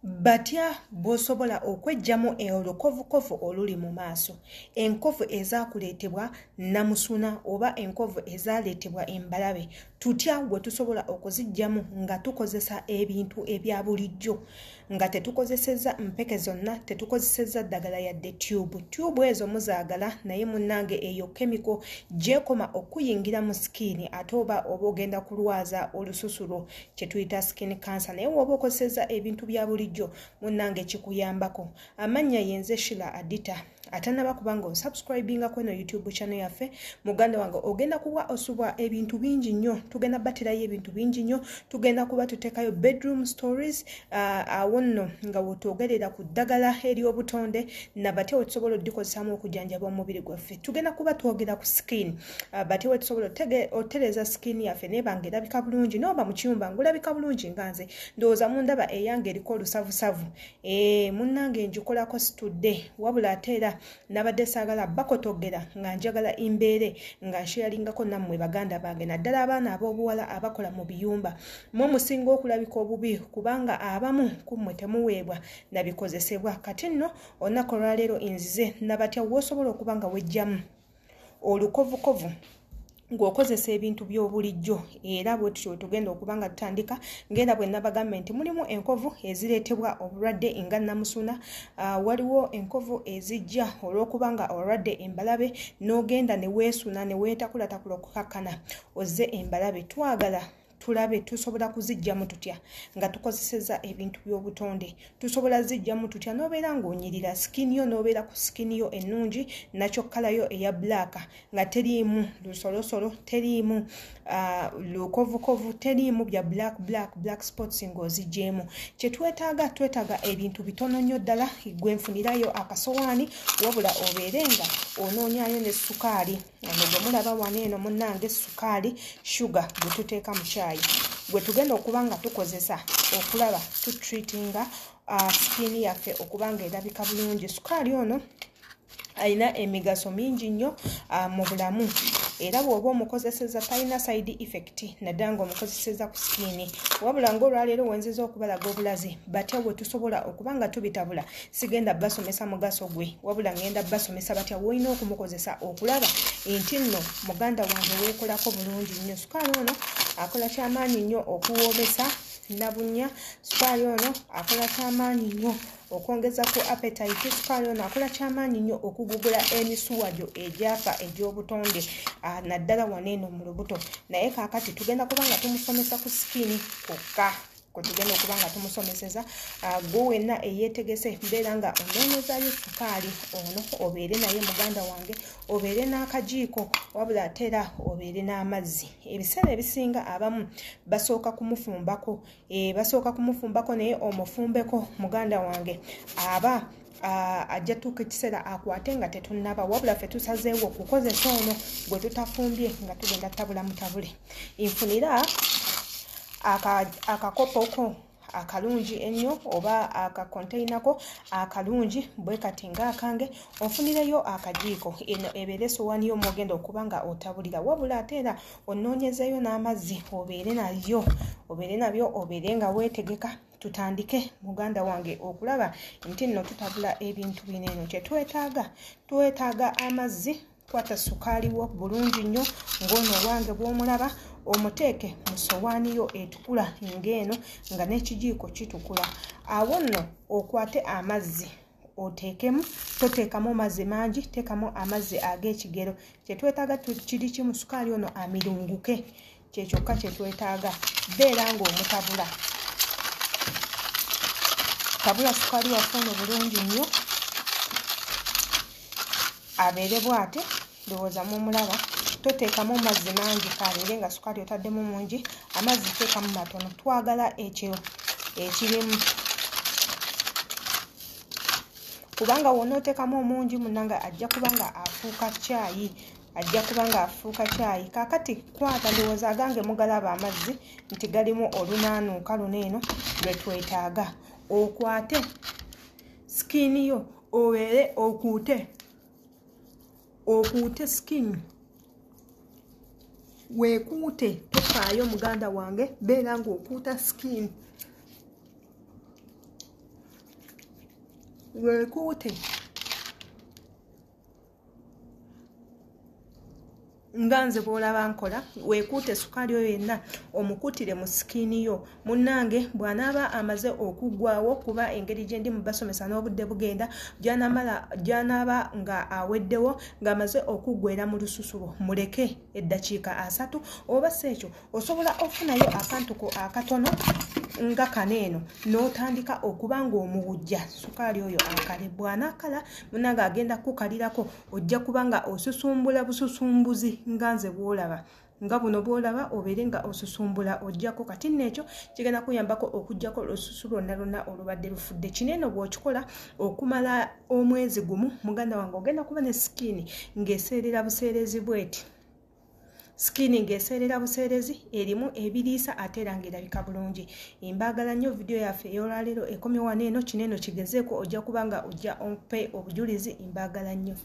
Batya bw'osobola okweggyamu olukovukovu oluli mu maaso, enkovu ezaakuleetebwa namusuna oba enkovu ezaaleetebwa embalabe, tutya bwe tusobola okuziggyamu nga tukozesa ebintu ebya bulijjo, nga tetukozesezza mpeke zonna, tetukozesezza ddagala yadde tube. Tube ezo muzaagala, naye munnange eyo chemical gy'ekoma okuyingira mu skin, ate oba ogenda kulwaza olususu lwo kye tuyita skin cancer. Naye bw'oba okozesezza ebintu bya bulijjo, munnange kikuyambako. Amannya yenze Shila Adita. Atanaba kubanga osubscribingako eno YouTube channel yaffe, muganda wange ogenda kuba osubwa ebintu bingi nnyo. Tugenda baterayo ebintu bingi nnyo, tugenda kuba tuteekayo bedroom stories, awo nno nga wetwogerera ku ddagala ery'obutonde nabatya wetusobola oddikozesaamu okujjanjaba omubiri gwaffe. Tugenda kuba twogera ku skin, batya wetusobola otereeza skin yaffe neeba nga erabika bulungi, n'oba mu kiyumba ng'olabika bulungi nga nze. Ndowooza mundaba eyange eriko olusavusavu, munnange ngikolako situdde, wabula ate era nabadde saagala bakotogera nga njagala embeere nga nsharingako nammwe baganda bange, naddala abaana ab'obuwala abakola mu biyumba. Mmwe musinga okulabika obubi kubanga abamu ku mmwe temuweebwa nabikozesebwa. Kati nno olunaku olwaleero nzize nabatya w'osobola okuba nga weggyamu olukovukovu ng'okozesa ebintu by'obulijjo. Era bwe tutyo tugenda okuba nga tutandika, ng'era bwe nabagambye nti mulimu enkovu ezireetebwa obulwadde nga namusuna, waliwo enkovu ezijja olw'okuba nga olwadde embalabe n'ogenda ne weesuna ne weetakulatakula okukakkana ozze embalabe. Twagala tulabe tusobola kuziggyamu tutya nga tukozesezza ebintu by'obutonde. Tusobola ziggyamu tutya n'obeera ng'onyirira skin yo, n'obeera ku skin yo ennungi nakyo colour yo eya black nga teriimu lusolosolo, teriimu lukovukovu, teriimu bya black black black spots ng'oziggyeemu. Kye twetaaga, twetaaga ebintu bitono nnyo ddala. Gwe nfunirayo akasowaani, wabula obeere nga onoonyayo ne sukaali. Ono gwe mulaba wano eno munnange sukaali, sugar gwe tuteeka mu kyayi, gwe tugenda okuba nga tukozesa okulaba tutreatinga skin yaffe okuba nga erabika bulungi. Sukaali ono alina emigaso mingi nnyo mu bulamu, era bw'oba omukozeseza talina side effect, naddala ng'omukozeseza ku skin. Wabula ng'olwaleero wenziza okubalaga obulazi batya bwe tusobola okuba nga tubitabula, sigenda basomesa mugaso gwe, wabula ngenda basomesa batya w'olina okumukozesa okulaba nti nno muganda wange weekolako bulungi nnyo. Sukaali ono akola kyamaanyi nnyo okuwoomesa nabunnya, sukaali ono akola kyamaanyi nnyo okwongeza ku appetite, sukaali ono akola kyamaanyi nnyo okugugula emisuwa gyo egyafa egy'obutonde, naddala wano eno mu lubuto. Naye kaakati tugenda kuba nga tumusomesa ku skin kwokka kwe tugenda okuba nga tumusomeseza. Gwe wenna eyeetegese, mbeera nga onoonyezaayo sukaali ono, obeere naye muganda wange, obeere n'akajiiko, wabula ate era obeere n'amazzi. Ebiseera ebisinga abamu basooka kumufumbako, basooka kumufumbako, naye omufumbeko muganda wange aba ajja tuuka ekiseera akwate nga tetunnaba. Wabula ffe tusazeewo okukozesa ono gwe tutafumbye nga tugenda tabula mutabule. Nfunira akakopoko akalungi ennyo oba akakonteyinako akalungi bwe kati ng'akange, onfunireyo akajiiko, eno ebeere essowaani yo mw'ogenda okuba nga otabulira. Wabula ate era onoonyezeeyo n'amazzi, obeere nayo, obeere nabyo, obeere nga weetegeka. Tutandike muganda wange okulaba nti nno tutabula ebintu bino eno. Kye twetaaga, twetaaga amazzi. Kwata sukaali wo bulungi nnyo ng'ono owange bw'omulaba, omuteeke mu ssowaani yo etukula ng'eno nga n'ekijiiko kitukula. Awo nno okwate amazzi oteekemu, toteekamu mazzi mangi, teekamu amazzi ag'ekigero. Kye twetaaga kiri kimu, sukaali ono amirunguke, kye kyokka kye twetaaga. Beera ng'omutabula, tabula sukaali waffe ono bulungi nnyo abeere bw'ate. Ndowooza mumulaba. Toteekamu mazzi mangi, kabeere nga sukaali otaddemu mungi, amazzi teekamu matono. Twagala ekyo ekirimu, kubanga w'onooteekamu omungi munnange ajja kuba nga afuuka kyayi, ajja kuba nga afuuka kyayi. Kaakati kwata, ndowooza agange mugalaba amazzi nti galimu olunaanuuka luno eno lwe twetaaga. Okwate skin yo obeere okuute, okuute skin, weekuute, tofaayo muganda wange, beera ng'okuuta skin. Weekuute nga nze bw'olaba nkola, weekuute sukaali oyo yenna omukutire mu skin yo. Munnange bw'anaaba amaze okuggwawo, kuba engeri gye ndi mu basomesa n'obudde bugenda, gy'anaaba nga aweddewo ng'amaze okuggwera mu lususu lwo, muleke eddakiika 30 oba si ekyo osobola ofunayo akantu ko akatono nga kano eno n'otandika okuba ng'omuwujja sukaali oyo akale. Bw'anaakala munnange agenda kukalirako, ojja kuba nga osusumbula bususumbuzi nga nze bw'olaba, nga buno bw'olaba obeere nga osusumbula ojjako. Kati nno ekyo kigenda kuyambako okuggyako olususu lwonna lwonna olubadde lufudde. Kino eno bw'okikola okumala omwezi gumu, muganda wange ogenda kuba ne skin ng'eseerera buseerezi bw'eti. Skin ng'eseerera buseerezi, erimu ebiriisa ate era ng'erabika bulungi. Mbaagala nnyo. Vidiyo yaffe ey'olwaleero ekomye wano eno. Kino eno kigezeeko, ojja kuba nga ojja ompe obujulizi. Mbaagala nnyo.